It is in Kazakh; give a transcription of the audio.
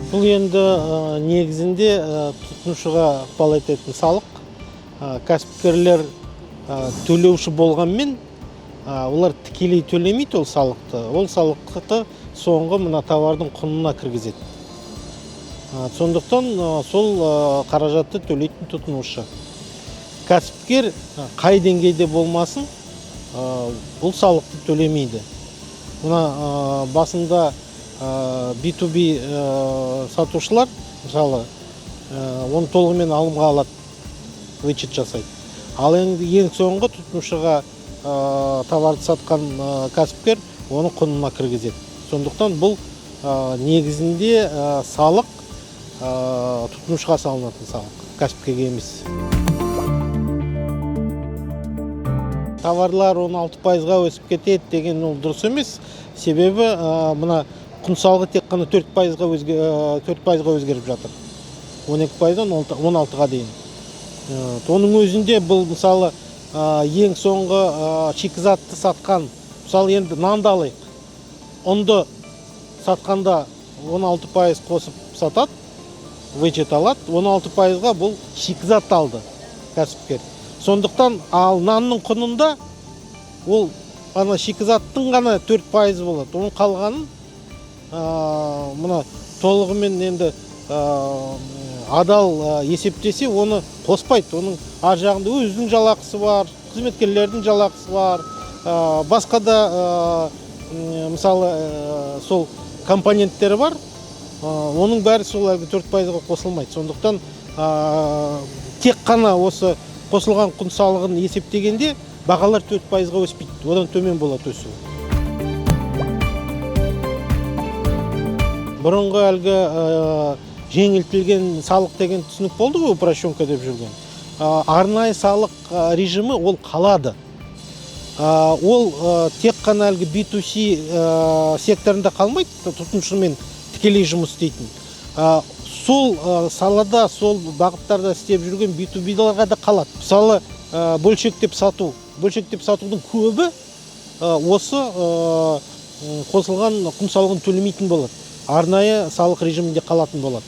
Бұл енді негізінде тұтынушыға ықпал ететін салық. Кәсіпкерлер төлеуші болғанмен, олар тікелей төлемейді ол салықты. Ол салықты соңғы мына товардың құнына кіргізеді. Сондықтан сол қаражатты төлейтін тұтынушы. Кәсіпкер қай деңгейде болмасын, бұл салықты төлемейді. Мына басында B2B сатушылар, мысалы, оны толығымен алымға алады, вычет жасайды. Ал енді ең соңғы тұтынушыға товарды сатқан кәсіпкер оны құнына кіргізеді. Сондықтан бұл негізінде салық тұтынушыға салынатын салық, кәсіпкерге емес. Товарлар 16%-ға өсіп кетеді деген ол дұрыс емес. Себебі мына құн салығы тек қана 4%-ға өзгеріп жатыр. 12%-дан 16-ға дейін. Оның өзінде бұл, мысалы, ең соңғы шикізатты сатқан, мысалы, енді нанды алайық. Ұнды сатқанда 16% қосып сатады, вычет алады. 16%-ға бұл шикізат алды кәсіпкер. Сондықтан ал нанның құнында ол ана шикізаттың ғана 4% болады. Оның қалғанын мына толығымен енді адал есептесе, оны қоспайды. Оның ар жағында өзінің жалақысы бар, қызметкерлердің жалақысы бар, басқа да, мысалы, сол компоненттері бар. Оның бәрі сол әлгі 4%-ға қосылмайды. Сондықтан тек қана осы қосылған құн салығын есептегенде бағалар 4%-ға өспейді, одан төмен болады өсу. Бұрынғы әлгі жеңілтілген салық деген түсінік болды ғой, упрощенка деп жүрген. Арнайы салық режимі ол қалады. Ол тек қана әлгі B2C секторында қалмайды, тұтынушымен тікелей жұмыс істейтін. Сол салада, сол бағыттарда істеп жүрген B2B-ларға да қалады. Мысалы, бөлшектеп сату. Бөлшектеп сатудың көбі осы қосылған құн салығын төлемейтін болады. Арнайы салық режимінде қалатын болады.